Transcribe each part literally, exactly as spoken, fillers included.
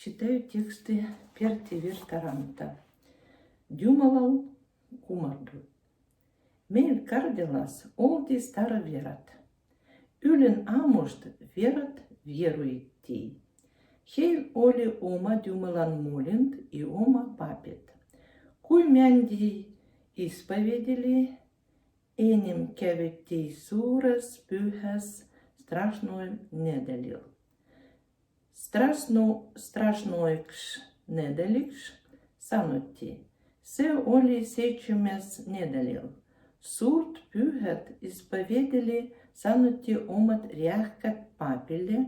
Читаю тексти перти вир тарантан. Дюмалал кумарду. Мейл Кардилас олди стара верад. Ülин амужт верад веруйти. Хейл оли ома дюмалан молинд и ома папид. Куй мянди исповедили, эним кявитти сурас пугас страшнойн недалил. Страшно-, страшнойкш недаликш санути. Се оли сечимес недалил. Сурт пугад исповедили санути омад ряхкад папиле,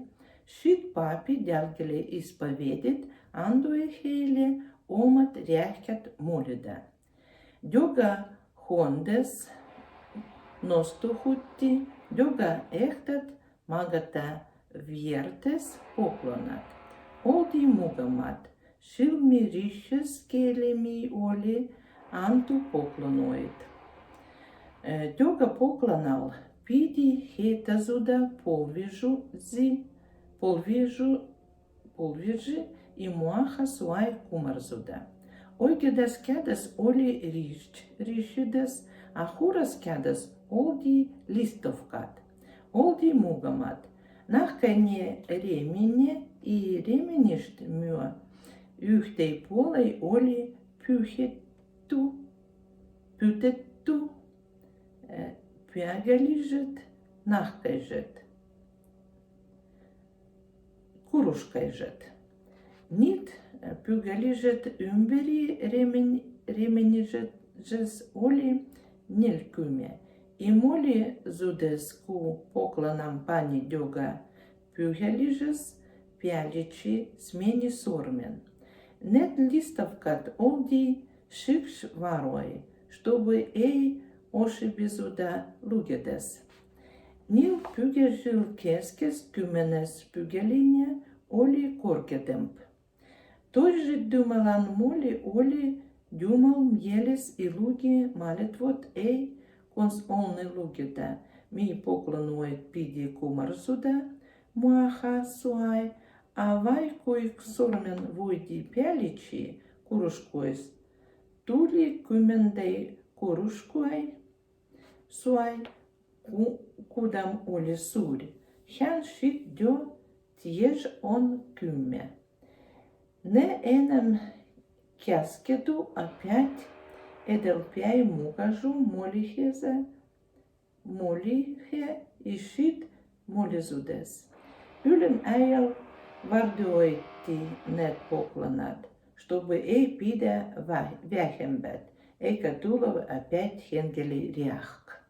шид папи дялгили исповедит, андуй хейле омад ряхкад молида. Дёга хондас ностухутти, дёга эхтад магата вертас поклонад. Олди мугамад, шилми ришес келеми оли, анту поклонойт. Э, дёга поклонал, пиди хейтазуда полвижу зи, полвижу полвижи и муаха суай кумарзуда. Ойгедас кядас оли ришч-, ришидас, а хурас кядас олди листовкад. Олди мугамад. Нахкай не ремене и ременишт муа. Юхтей полай оли пуьхетту, пуьтетту, э, пуьгалижет, нахкайжет. Курушкайжет. Нит, э, пуьгалижет уьмбери ремен-, ременижетжес оли нель куьме. И молизудас ку поклонам пани дёга пуьгалижес пяличи смени сормен. Нед листовкад олди шикш варой, чтобы эй ошибизуда лугедас. Нил пуьгажил кескес куьменас пуьгалине оли коркедемб. Тойжи дюмалан моли оли дюмал мелис и луги малитвот эй конс олни лугида, мий поклонойт пиди кумарзуда муаха суай, а вай куйк сормен войди пяличи курушкойс, тули куьмендай курушкуай суай ку-, кудам оли сурь. Хян шит дё тиеж он куьме. Не энем кяскеду опять эдел пяй мугажу молихеза, молихе и шит молизудас. Ülин аял вардиойти нед поклонад, чтобы эй пида ва-, вяхембад, эйка тулав опять хенгели ряхк.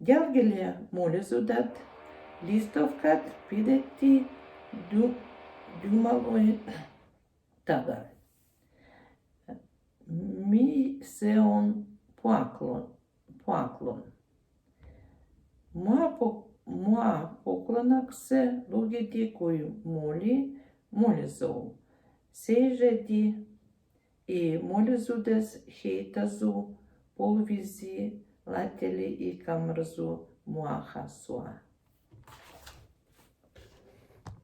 Дялгили молизудад, листовкад пидатти дю-, дюмалой тагар. Мий сеон пуаклон, пуаклон. Муа пок-, муа поклонакса лугиди куй моли молизу. Сейжади и молизудас хейтазу, полвизи латели и камрзу муаха суа.